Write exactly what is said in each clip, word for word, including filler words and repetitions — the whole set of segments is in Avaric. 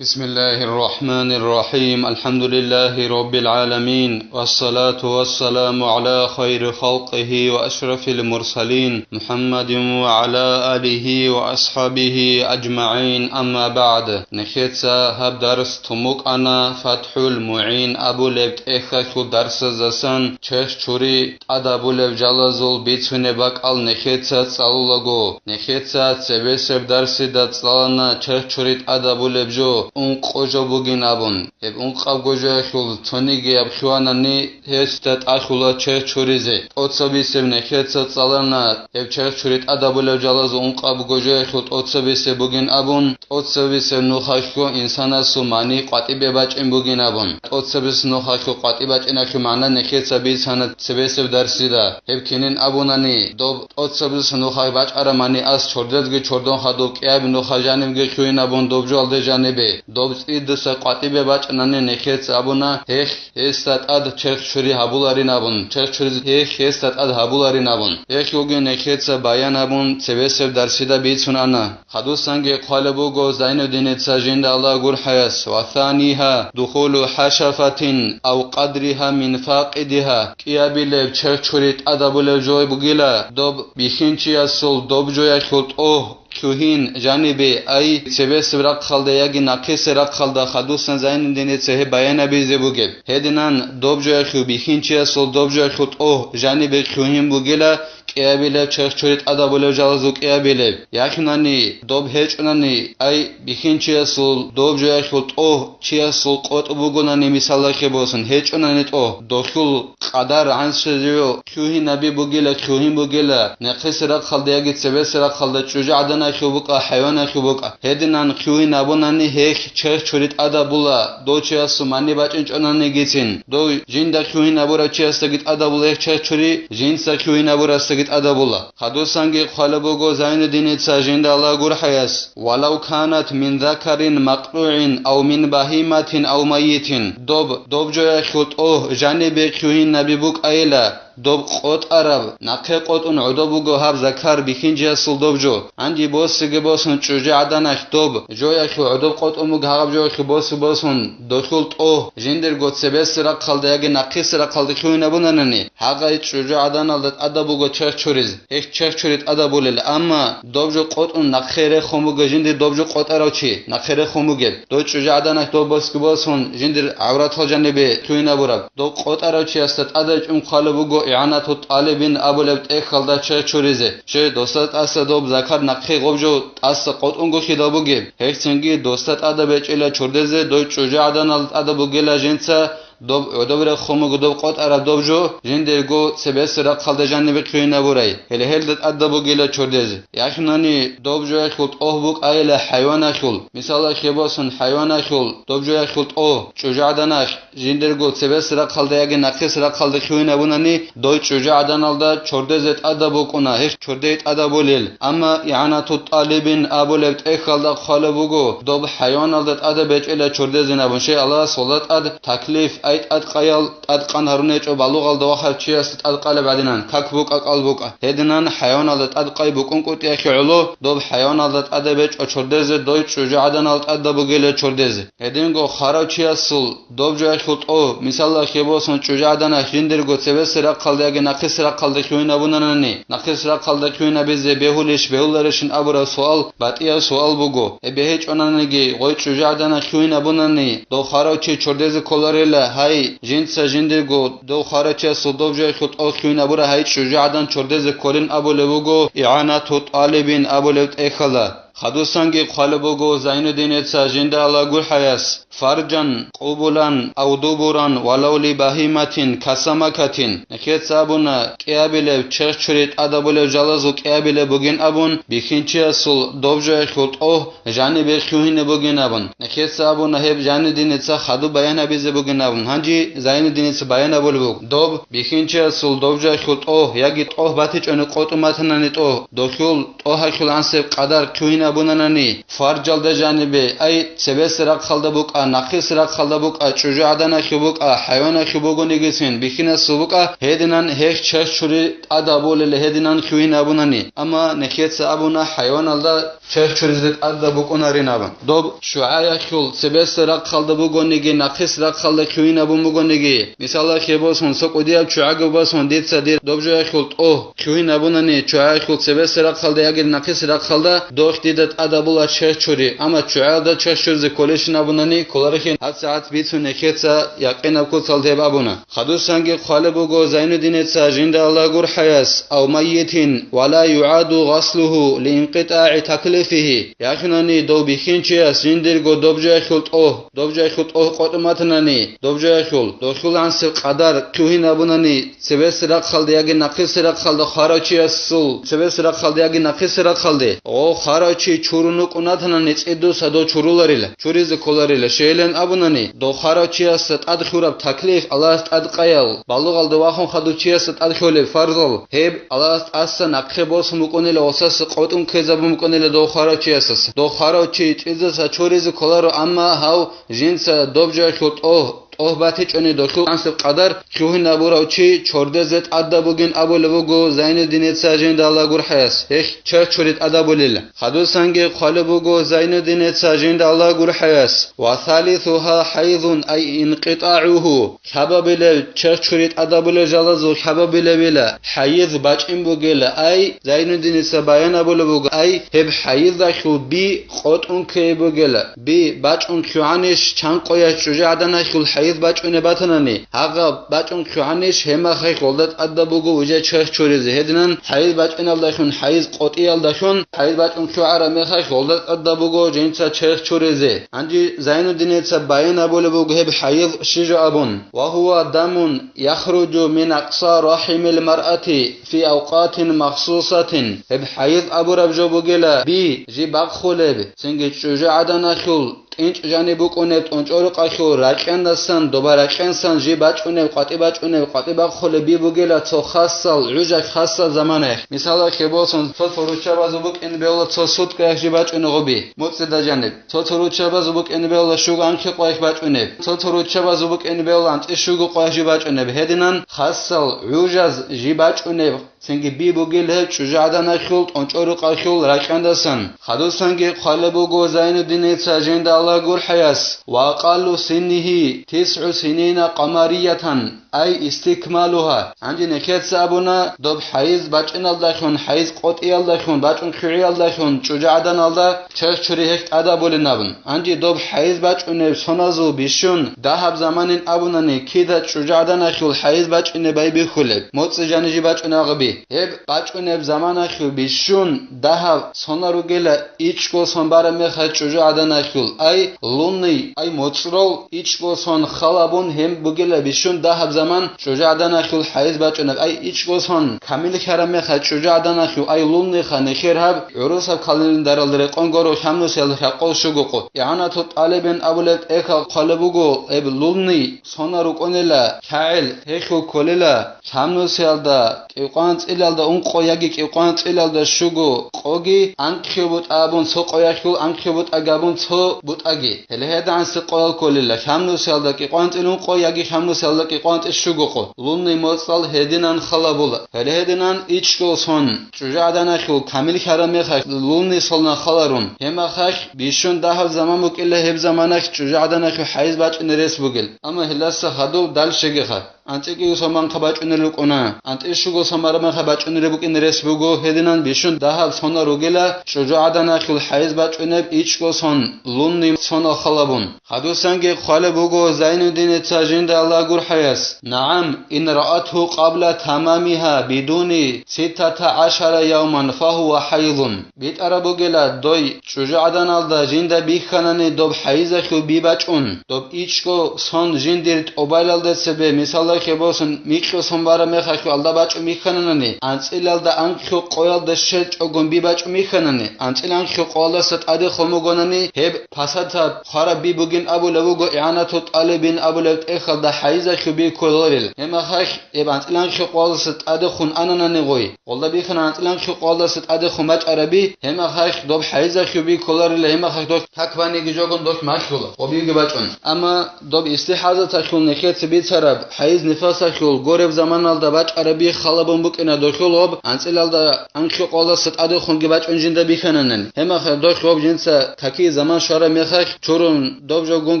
بسم الله الرحمن الرحيم. الحمد لله رب العالمين. والصلاة والسلام على خير خلقه وأشرف المرسلين محمد وعلى آله وأصحابه أجمعين. أما بعد. Нехеца гьаб дарс тумукъана ФатхӀул МугӀин абулеб тӀехьалъул дарсаздасан черх чури тӀадабулеб жалазул бицунеб бакӀал нехеца цӀалулаго. Нехеца цебесеб дарсида цӀалана черх чури тӀадабулеб жо, ункъо жо бугин абун. Гьеб ункъабго жоялъул цонигияб хьванани гьесда тӀахьула черх чуризе. ТӀоцабисеб нехеца цӀалана гьеб черх чури тӀадабулеб жалазул ункъабго жоялъул тӀоцабисеб бугин абун, тӀоцабисеб нухалъго инсанасул мани къватӀибе бачӀин бугин абун. ТӀоцабис нухалъго къватӀи бачӀиналъул магӀна нехеца бицана цебесеб дарсида. Гьеб кинин абунани, доб тӀоцабис нухалъ бачӀараб мани ас чордезги чордон хадуб кӀиаб нуха жанибги хьугьин абун доб жоялде жанибе. Доб цӀидаса къватӀибе бачӀанани нехеца абуна, гьех, гьесда тӀад черх чури гьабуларин абун, черх чуризе гьех, гьесда тӀад гьабуларин абун. Гьех йоги нехеца баян абун цебесеб дарсида бицун ана. Хадусанги хъвалеб буго Зайнуддиница жинда Аллагь гурхӀаяс: «Ва саниха духулу хӀашафатин ав къадриха мин факъидиха». КӀиабилеб черх чури тӀадабулеб жо бугила, доб бихьинчиясул доб жоялъул тӀогь хьугьин жанибе, ай цебесеб рахъалда яги нахъисеб рахъалда. Хадусан Зайнуддиница гьеб баянабизе бугеб. Гьединан доб жоялъул бихьинчиясул доб жоялъул тӀогь жанибе хьугьин бугила, кӀиабилеб черх чури тӀадабулеб жалазул кӀиабилеб. Яхинани доб гьечӀунани, ай бихьинчиясул доб жоялъул тӀогь чиясул къотӀ бугонани, мисалалъе босун, гьечӀунани тӀогь, дохьул къадар гӀаншазио хьугьинаби бугила, хьугьин бугила, нахъисеб рахъалда яги цебесеб рахъалда, чӀужугӀаданалъул букӀа, хӀайваналъул букӀа. Гьединан хьугьин абунани гьех черх чури тӀадабула, дов чиясул мани бачӀинчӀонанигицин. Дов жинда хьугьин абурав чиясдаги тӀадабула гьех черх чури, жинца хьугьин абурасдаги тӀадабула. Хадусанги хъвалеб буго Зайнуддиница жинда Аллагь гурхӀаяс: «Валав канат мин закарин макътӀугӀин ав мин багьиматин ав майитин». Доб, доб жоялъул тӀогь жанибе хьугьинаби букӀайила, доб къотӀараб, нахъе къотӀун гӀодоб буго гьаб закар бихьинчиясул доб жо. Гьанже босиги босун чӀужугӀаданалъ доб жоялъул гӀодоб къотӀун буго гьаб жоялъул босу босун, дохьул тӀогь жиндирго цебесеб рахъалда яги нахъисеб рахъалда хьугьин абунанани, гьагъай чӀужугӀаданалда тӀадаб буго черх чуриз. Гьех черх чури тӀадабулел, амма доб жо къотӀун нахъе рехун буго жиндир доб жо къотӀарав чи, нахъе рехун бугеб. Дов чӀужугӀаданалъ доб босги босун, жиндир гӀавратал жанибе хьугьин абураб. Доб къотӀарав чиясда тӀадаб чӀун хъвалеб буго игӀанату тӀалибин абулеб тӀехьалда черх чуризе. Щай, досда тӀаса доб закар нахъе гъоб жо тӀаса къотӀунго хьидал бугеб. Гьехцинги досда тӀадаб гьечӀила чордезе, дов чӀужугӀаданалда тӀадаб бугила жинца, доб гӀодоб рехун буго доб къотӀараб доб жо, жиндирго цебесеб рахъалда жанибе хьугьин абурай, гьеле гьелда тӀадаб бугила чордезе. Яхинани доб жоялъул тӀогь букӀайила хӀайваналъул, мисалалъе босун, хӀайваналъул доб жоялъул тӀогь, чӀужугӀаданалъ, жиндирго цебесеб рахъалда яги нахъисеб рахъалда хьугьин абунани, дой чӀужугӀаданалда чордезе тӀадаб букӀуна, гьех чордей тӀадабулел. Амма игӀанату тӀалибин абулеб тӀехьалда хъвалеб буго, доб хӀайваналда тӀадаб гьечӀила чордезин абун. Щай, Аллагьас гьелда тӀад таклиф, ай тӀадкъаял тӀадкъан гьарун гьечӀо балугъалда вахарав чиясда тӀадкъалеб гӀадинан, как букӀа, кӀал букӀа. Гьединан хӀайваналда тӀадкъай букӀункӀутӀиялъе гӀоло, доб хӀайваналда тӀадаб гьечӀо чордезе, дой чӀужугӀаданалда тӀадаб бугила чордезе. Гьединго хварав чиясул доб жоялъул тӀогь, мисалалъе босун, чӀужугӀаданалъ жиндирго цебесеб рахъалда яги нахъисеб рахъалда хьугьин абунанани, нахъисеб рахъалда хьугьин абизе бегьулищ, бегьуларищин абураб суал батӀияб суал буго. Гьеб гьечӀонанани, гъой чӀужугӀаданалъ хьугьин абунани, дов хварав чи чордезе кколарила, гьай, жинца жиндирго дов хварав чиясул доб жоялъул тӀогь хьугьин абура, гьай, чӀужугӀадан чордезе кколин абулеб буго игӀанату тӀалибин абулеб тӀехьалда. Хадусанги хъвалеб буго Зайнуддиница жинда Аллагь гурхӀаяс: «Фаржан, къубулан, ав дубуран, валав ли багьиматин, касамакатин». Нехеца абуна, кӀиабилеб, черх чури тӀадабулеб жалазул кӀиабилеб бугин абун, бихьинчиясул доб жоялъул тӀогь жанибе хьугьине бугин абун. Нехеца абуна гьеб Зайнуддиница хадуб баян гьабизе бугин абун. Гьанже Зайнуддиница баян гьабулеб буго. Доб бихьинчиясул доб жоялъул тӀогь, яги тӀогь батичӀони къотӀун батанани тӀогь, дохьул тӀогьалъул гӀансеб къадар хьугьин абунанани, фаржалда жанибе, ай, цебесеб рахъалда букӀа, нахъисеб рахъалда букӀа, чӀужугӀаданалъуб букӀа, хӀайваналъуб бугонигицин, бихьинасул букӀа, гьединан гьех черх чури тӀадабулел, гьединан хьугьин абунани. Амма нехеца абуна, хӀайваналда черх чуризе тӀадаб букӀунарин абун. Доб ччугӀаялъул цебесеб рахъалда бугониги, нахъисеб рахъалда хьугьин абун бугониги, мисалалъе босун, цо кӀудияб ччугӀаги босун, дица дир доб жоялъул тӀогь хьугьин абунани, ччугӀаялъул цебесеб рахъалда яги нахъисеб рахъалда дохь дида тӀадабула черх чури, амма ччугӀаялда черх чуризе кколищин абунани, кколарихьин, гьабсагӀат бицун нехеца якъинаб куцалда гьеб абуна. Хадусанги хъвалеб буго Зайнуддинеца, жинда Аллагь гурхӀаяс, ав майитин, ва ла югӀаду гъаслугьу лиинкъитӀагӀи таклифигьи, яхинани дов бихьинчияс жиндирго доб жоялъул тӀогь, доб жоялъул тӀогь къотӀун батанани, доб жоялъул, дохьул гӀансеб къадар хьугьин абунани, цебесеб рахъалде яги нахъисеб рахъалда хварав чиясул, цебесеб рахъалде яги нахъисеб рахъалде, гъо хварав чи чурун вукӀун ватанани, цӀидуса дов чуруларила, чуризе кколарила, щайилан абунани, дов хварав чиясда тӀад хьураб таклиф, Аллагьас тӀад къаял, балугъалда вахун хадув чиясда тӀад хьолеб фарзал, гьеб Аллагьас тӀаса нахъе босун букӀунила, гъосаса къотӀун ккезабун букӀунила дов хварав чиясаса. Дов хварав чи цӀидуса чуризе кколаро, амма гьав жинца доб жоялъул тӀогь, тӀогь батичӀони дохьул гӀансеб къадар хьугьин абурав чи чордезе тӀадаб бугин абулеб буго Зайнуддинеца, жинда Аллагь гурхӀаяс, гьех черх чури тӀадабулел. Хадусанги хъвалеб буго Зайнуддинеца, жинда Аллагь гурхӀаяс, ва салисугьа хӀайзун, ай инкъитӀагӀугьу, лъабабилев черх чури тӀадабулел жалазул лъабабилевила хӀайз бачӀин бугела, ай, Зайнуддиница баян абулеб буго, ай, гьеб хӀайздалъул би къотӀун ккей бугела, би бачӀун хьугӀанищ чан къоялъ чӀужугӀаданалъул хӀайз бачӀунеб батанани, гьагъаб бачӀун хьугӀанищ гьеб мехалъ гъолда тӀадаб буго уже черх чуризе, гьединан хӀайз бачӀиналдалъун, хӀайз къотӀиялдалъун, хӀайз бачӀун хьугӀараб мехалъ гъолда тӀадаб буго жинца черх чуризе. Гьанже Зайнуддиница баян абулеб буго гьеб хӀайз щиб жо абун. Ва гьува дамун яхруджу мин акъса рахӀимил маръати фи авкъатин махсусатин. Гьеб хӀайз абураб жо бугела би, жиб бахъулеб, цинги чӀужугӀаданалъул тӀинчӀ жаниб букӀунеб тӀончӀорукъалъул ракьандасан, доба ракьансан жиб бачӀунеб, къватӀи бачӀунеб, къватӀи бахъулеб би бугела цо хасал, гӀужалъ хасал заманаялъ. Мисалалъе босун, цо-цо руччабазул букӀин бегьула цо суткаялъ жиб бачӀунеб гъоби, моцӀида жаниб. Цо-цо руччабазул букӀин бегьула щуго анлъи къоялъ бачӀунеб. Цо-цо руччабазул букӀин бегьула анцӀи щуго къоялъ жиб бачӀунеб. Гьединан хасал гӀужаз жиб бачӀунеб, цинги би бугел гьеб чӀужугӀаданалъул тӀончӀорукъалъул ракьандасан. Хадусанги хъвалеб буго Зайнуддиница, жинда Аллагь гурхӀаяс, ва акъаллу синнигьи тисгӀу синина къамариятан. Ай истикмалугьа. Гьанже нехеца абуна, доб хӀайз бачӀиналдалъун, хӀайз къотӀиялдалъун, бачӀун хьугӀиялдалъун чӀужугӀаданалда черх чури гьех тӀадабулин абун. Гьанже доб хӀайз бачӀунеб соназул бищун дагьаб заманин абунани, кида чӀужугӀаданалъул хӀайз бачӀунеб байбихьулеб, моцӀи жаниб жиб бачӀунеб гъоби. Гьеб бачӀунеб заманалъул бищун дагьаб сона ругела ичӀго сон бараб мехалъ чӀужугӀаданалъул, ай лунный, ай моцӀрол ичӀго сон халабун гьеб бугела бищун дагьаб заман чӀужугӀаданалъул хӀайз бачӀунеб, ай ичӀго сон камиллъараб мехалъ чӀужугӀаданалъул, ай лунныйха нехер гьаб гӀурусаб календаралда рекъон гуро хьамнусиялда хӀакъал щуго къо. ИгӀанату тӀалибин абулеб тӀехьал хъвалеб буго, гьеб лунный сона рукӀунела лъагӀел, гьелъул кколела хьамнусиялда кӀикъоялда ункъо яги кӀикъоялда щуго къоги, анкьго бутӀа абун цо къоялъул, анкьго бутӀа абун цо бутӀаги. Гьеле гьедигӀанси къоял кколила, хьамнусиялда кӀикъоялда ункъо яги хьамнусиялда кӀикъоялда щуго къо. Лунный моцӀал гьединан халабула. Гьеле гьединан ичӀго сон чӀужугӀаданалъул камиллъараб мехалъ лунный сона халарун. Гьеб мехалъ бищун дагьаб заман букӀила, гьеб заманалъ чӀужугӀаданалъул хӀайз бачӀине рес бугел. Амма гьелдаса хадуб дальшегиха. АнцӀила кӀиго сон бакӀ бачӀунел рукӀуна, анцӀила щуго сон бараб мехалъ бачӀунел букӀине рес буго, гьединан бищун дагьаб сона ругела чӀужугӀаданалъул хӀайз бачӀунеб ичӀго сон, лунный сонал халабун. Хадусанги хъвалеб буго Зайнуддиница, жинда Аллагь гурхӀаяс: «НагӀам, ин раатгьу къабла тамамигьа бидуни ситтата гӀашара явман, фагьува хӀайзун». БитӀараб бугела дой чӀужугӀаданалда жинда бихьанани доб хӀайзалъул би бачӀун, доб ичӀго сон жиндир тӀубалалда цебе, мисалда, Хебосун микьго сон бараб мехалъ алда бачӀун бихьананани, анцӀилалда анкьго къоялда щечӀогун би бачӀун бихьанани, анцӀил анкьго къоялдаса тӀаде хун бугонани, гьеб пасатаб хвараб би бугин абулеб буго, игӀанату тӀалибин абулеб тӀехьалда хӀайизалъул би кколарел. Гьеб мехалъ гьеб анцӀил анкьго къоялдаса тӀаде хун ананани гъой, гъолда бихьана анцӀил анкьго къоялдаса тӀаде хун бачӀараби, гьеб мехалъ доб хӀайизалъул би кколарила, гьеб мехалъ доб как баниги жогун доб малъула, гъобиги бачӀун. Амма доб истихӀазаталъул нехеца бицараб хӀайз-нифасалъул гореб заманалда бачӀараби халабун букӀина дохьул гъоб анцӀилалда анкьго къоялдаса тӀаде хунги бачӀун жинда бихьананани. Гьеб мехалъ дохь гъоб жинца каки заман щвараб мехалъ чурун доб жогун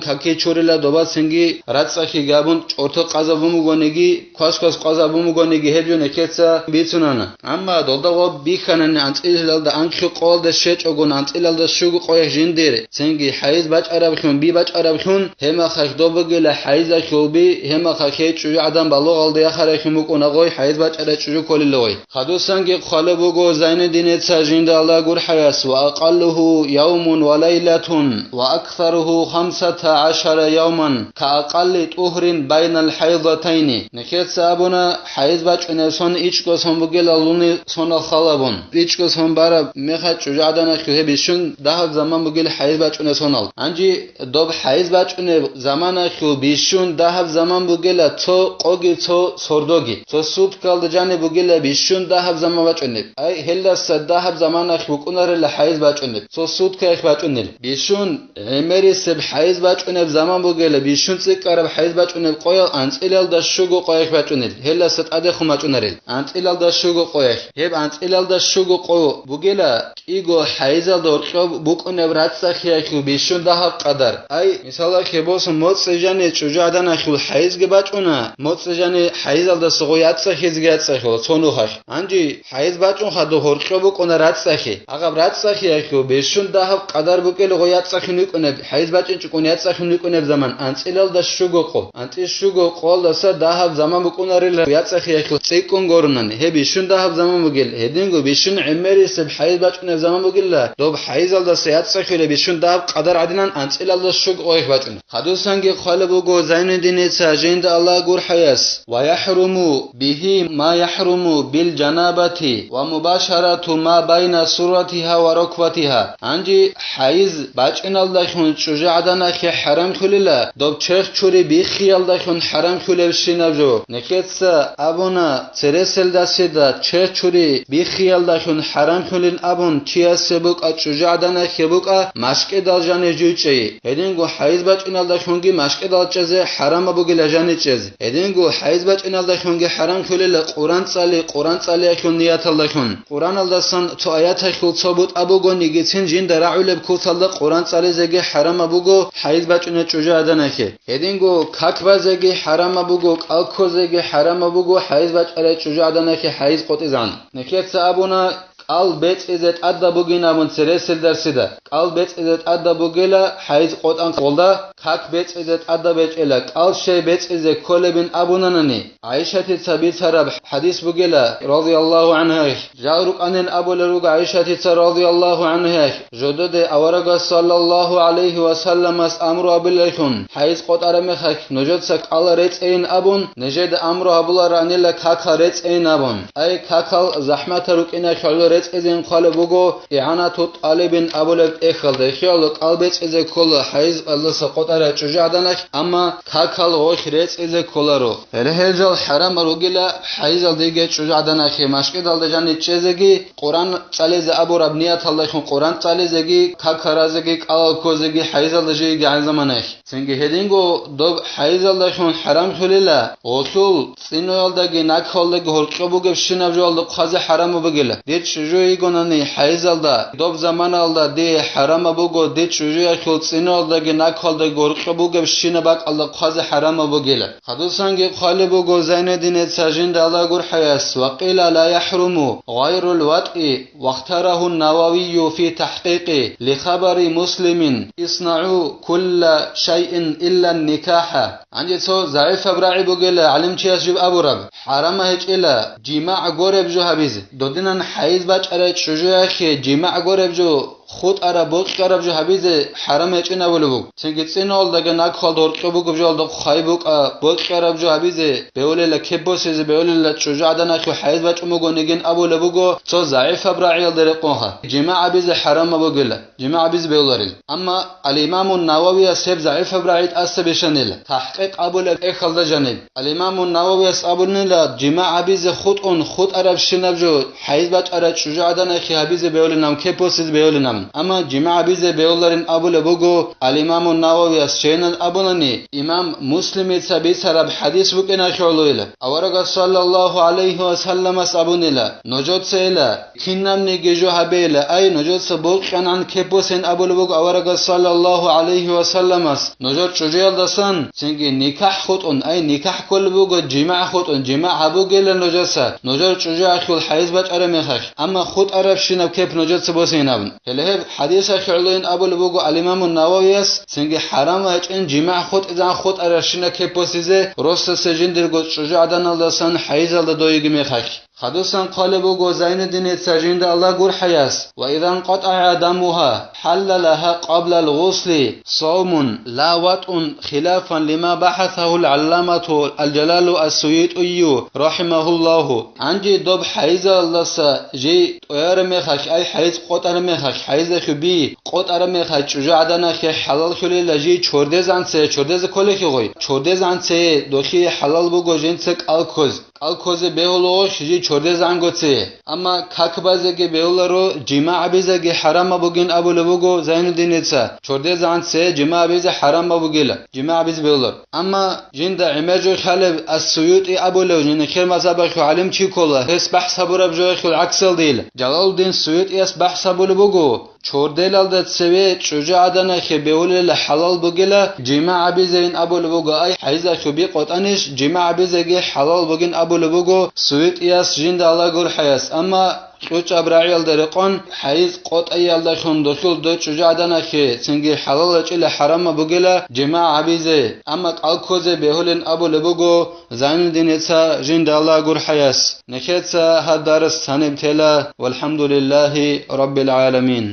каки чурила, добацинги рацӀцӀахъи габун чӀорто къазабун бугониги, квас-квас къазабун бугониги гьеб жо нехеца бицунана. Амма долда гъоб бихьанани анцӀилалда анкьго къоялда щечӀогун анцӀилалда щуго къоялъ жиндир, цинги хӀайз бачӀараблъун, би бачӀараблъун, гьеб мехалъ доб бугила хӀайзалъул би, гьеб мехалъ гьей чӀужугӀадан балугъалде яхарахъин букӀуна гъой, хӀайз бачӀарай чӀужу кколила гъой. Хадусанги хъвалеб буго Зайнуддиница жинда Аллагь гурхӀаяс: «Ва акъаллугьу явмун ва лайлатун, ва аксаругьу хамсата гӀашара явман, ка акъалли тӀугьрин байнал хӀайзатайни». Нехеца абуна, хӀайз бачӀунеб сон ичӀго сон бугила луни сонал халабун. ИчӀго сон бараб мехалъ чӀужугӀаданалъул гьеб бищун дагьаб заман бугила хӀайз бачӀунеб сонал. Гьанже доб хӀайз бачӀунеб заманалъул бищун дагьаб заман бугила цо къоги цо сордоги. Цо суткалда жаниб бугила бищун дагьаб заман бачӀунеб. Ай, гьелдаса дагьаб заманалъ букӀунарила хӀайз бачӀунеб, цо суткаялъ бачӀунел. Бищун гӀемерисеб хӀайз бачӀунеб заман бугила, бищун цӀикӀкӀараб хӀайз бачӀунеб къоял анцӀилалда щуго къоялъ бачӀунел, гьелдаса тӀадехун бачӀунарел. АнцӀилалда щуго къоялъ. Гьеб анцӀилалда щуго къо бугила, кӀиго хӀайзалда гьоркьоб букӀунеб рацӀцӀахиялъул бищун дагьаб къадар. Ай, мисалалъе босун, моцӀи жани чӀужугӀаданалъул хӀайзги бачӀуна, моцӀи жани хӀайзалдаса гъой яцӀцӀахизеги яцӀцӀахила цо нухалъ. Гьанже хӀайз бачӀун хадуб гьоркьоб букӀуна рацӀцӀахи. Гьаб рацӀцӀахиялъул бищун дагьаб къадар букӀила гъой яцӀцӀахин вукӀунеб, хӀайз бачӀинчӀукӀун яцӀцӀахин вукӀунеб заман анцӀилалда щуго къо. АнцӀил щуго къоялдаса дагьаб заман букӀунарила яцӀцӀахиялъул цӀикӀкӀун гурунани, гьеб бищун дагьаб заман бугел, гьединго бищун гӀемерисеб хӀайз бачӀунеб заман бугила, доб хӀайзалдаса яцӀцӀахиялъул бищун дагьаб къадар гӀадинан анцӀилалда щуго къоялъ бачӀуна. Хадусанги хъвалеб буго Зайнуддиница жинда Аллагь гурхӀаяс: «Ва яхӀруму бигьи ма яхӀруму бил жанабати ва мубашарату ма байна суратиха ва рукбатиха». Гьанже хӀайз бачӀиналдалъун чӀужугӀаданалъе хӀарамлъулила, доб черх чури биххиялдалъун хӀарамлъулебщинаб жо. Нехеца абуна, цереселдасида черх чури биххиялдалъун хӀарамлъулин абун чиясе букӀа, чӀужугӀаданалъе букӀа, машкӀидал жанив жив чӀей. Гьединго хӀайз бачӀиналдалъунги машкӀидал чӀезе хӀарамаб бугила жанив чӀезе. Гьединго хӀайз бачӀиналдалъунги хӀарамлъулила Къуран цӀали, Къуран цӀалиялъул нияталдалъун. Къураналдасан цо аяталъул цо бутӀа бугонигицин жинда рагӀулеб куцалда Къуран цӀализеги хӀарамаб буго хӀайз бачӀунеб чӀужугӀаданалъе. Гьединго как базеги хӀарамаб буго, кӀал ккозеги хӀарамаб буго хӀайз бачӀарай чӀужугӀаданалъе хӀайз къотӀизегӀан. Нехеца абуна, кӀал бецӀизе тӀадаб бугин абун цереселдасида. КӀал бецӀизе тӀадаб бугела хӀайз къотӀан къолда, как бецӀизе тӀадаб гьечӀела, кӀал щай бецӀизе кколебин абунанани, ГӀайшатица бицараб хӀадис бугела, радияллагьу гӀангьа. Жал рукӀанин абулел руго ГӀайшатица, радияллагьу гӀангьа, жододе аварагас, саллаллагьу гӀалайгьи ва салламас амру абулеллъун, хӀайз къотӀараб мехалъ нужеца кӀал рецӀейин абун, нижеда амру гьабуларанила какал рецӀейин абун. Ай, какал захӀматал рукӀиналъ гӀоло рецӀизейин хъвалеб буго, ИгӀанату тӀалибин абулеб тӀехьалда, хиялда кӀал бецӀизе ккола хӀайзалдаса къотӀарай чӀужугӀаданалъ, амма какал гъолъ рецӀизе кколаро. Гьеле гьел жал хӀарамал ругила хӀайзалдеги чӀужугӀаданалъе машкӀидалда жанив чӀезеги, Къуран цӀализе абураб нияталдалъун Къуран цӀализеги, какал разеги, кӀалал ккозеги хӀайзалда жийги гӀан заманаялъ. Цинги гьединго доб хӀайзалдалъун хӀарамлъулила, гъолъул цӀинуялдаги накалдаги гьоркьоб бугебщинаб жоялда хъвазе хӀарамаб бугила. Дир чӀужу йигонани хӀайзалда, доб заманалда дие хӀарамаб буго дир чӀужуялъул цӀинуялдаги накалдаги гьоркьоб бугебщинаб бакӀалда хъвазе хӀарамаб бугила. Хадусанги хъвалеб буго Зайнуддиница жинда Аллагь гурхӀаяс: «Ва къила ла яхӀруму гъайрул ватӀи». Вахтарагьу Нававию фи тахӀкъикъи лихабари Муслимин: «ИснаӀу кулла шайин илла никахӀа». Гьанже цо загӀипаб рагӀи бугела гӀалимчияс жиб абураб: хӀарама гьечӀела жимагӀ гореб жо гьабизе, додинан хӀайз бачӀарай чӀужуялъе жимагӀ гореб жо хутӀараб, бокьараб жо гьабизе хӀарам гьечӀин абулеб буго. Цинги цӀинугьалдаги накугьалда гьоркьоб бугеб жоялда хъвай букӀа, бокьараб жо гьабизе бевлила, кеп босизе бевлила, чӀужугӀаданахъе хӀайз бачӀун бугонигин абулеб буго цо загӀипаб рагӀиялда рекъонха, жимагӀ гьабизе хӀарамаб бугила. ЖимагӀ гьабизе бегьуларел. Амма ал-Имамун Нававияс гьеб загӀипаб рагӀи тӀаса бищанила, тахӀкъикъ абулеб тӀехьалда жаниб. Ал-Имамун Нававияс абунила, жимагӀ гьабизе хутӀун хутӀарабщинаб жо, хӀайз бачӀараб чӀужугӀаданахъе гьабизе бегьулинан, кеп босизе бегьулинан. Амма жимагӀ гьабизе бегьуларин абулеб буго ал-Имамун Нававияс, щайилан абунани, имам Муслимица бицараб хӀадис букӀиналъе гӀолойила. Аварагас саллаллагьу гӀалайгьи ва салламас абунила, нужецайила, кинабниги жо гьабейила, ай, нужеца бокьанан кеп босейин абулеб буго аварагас саллаллагьу гӀалайгьи ва салламас, нужер чӀужуялдасан, цинги никахӀ хутӀун, ай, никахӀ кколеб буго жимагӀ хутӀун, жимагӀ гьабугейилан нужеца, нужер чӀужуялъул хӀайз бачӀараб мехалъ, амма хутӀарабщинаб кеп нужеца босейин абун. Гьеле гьеб хӀадисалъе гӀолойин абулеб буго ал-Имамун Нававияс, цинги хӀарам гьечӀин жимагӀ хутӀизегӀан хутӀарабщинаб кеп босизе, росасе жиндирго чӀужугӀаданалдасан хӀайзалда дойиги мехалъ. Хадусан хъвалеб буго Зайнуддиница, жинда Аллагь гурхӀаяс: «Ва изан къатӀагӀа дамугьа, хӀалла лагьа къаблал гъусли савмун ла ватӀун, хилафан лима бахӀасагьул гӀалламату ал-Жалалу ас-СуютӀийю, рахӀимагьуллагьу». Гьанже доб хӀайзалдаса жей тӀояра мехалъ, ай, хӀайз къотӀара мехалъ, хӀайзахъе би къотӀара мехалъ, чӀужугӀаданахъе хӀалаллъулила жий чордезанце, чордезе кколехьи гъой, чордезанце дохие хӀалал буго жинца кӀал ккоз. КӀал ккозе бегьуларо жий чордезегӀангоце. Амма как базеги бегьуларо, жимагӀ гьабизеги хӀарамаб бугин абулеб буго Зайнуддиница. ЧордезегӀанце жимагӀ гьабизе хӀарамаб бугила, жимагӀ гьабизе бегьуларо. Амма жинда гӀемер жо хъалеб ас-СуютӀи абулев жинехир мазгьабалъул гӀалимчи ккола, гьес бахӀс гьабураб жоялъул гӀаксалдейила. Жалалуддин СуютӀияс бахӀс гьабулеб буго, чорделалда цеве чӀужугӀаданахъе бегьулила хӀалал бугила жимагӀ гьабизейин абулеб буго, ай, хӀайзахъе би къотӀанищ, жимагӀ гьабизеги хӀалал бугин абулеб буго СуютӀияс, жинда Аллагь гурхӀаяс. Амма кьучӀаб рагӀиялда рекъон, хӀайз къотӀаялдалъун дохьул дой чӀужугӀаданахъе, цинги хӀалал гьечӀила хӀарамаб бугила жимагӀ гьабизе, амма кӀал ккозе бегьулин абулеб буго Зайнуддиница, жинда Аллагь гурхӀаяс. Нехеца гьаб дарс гьаниб тела, валхӀамдулиллагьи раббил гӀаламин.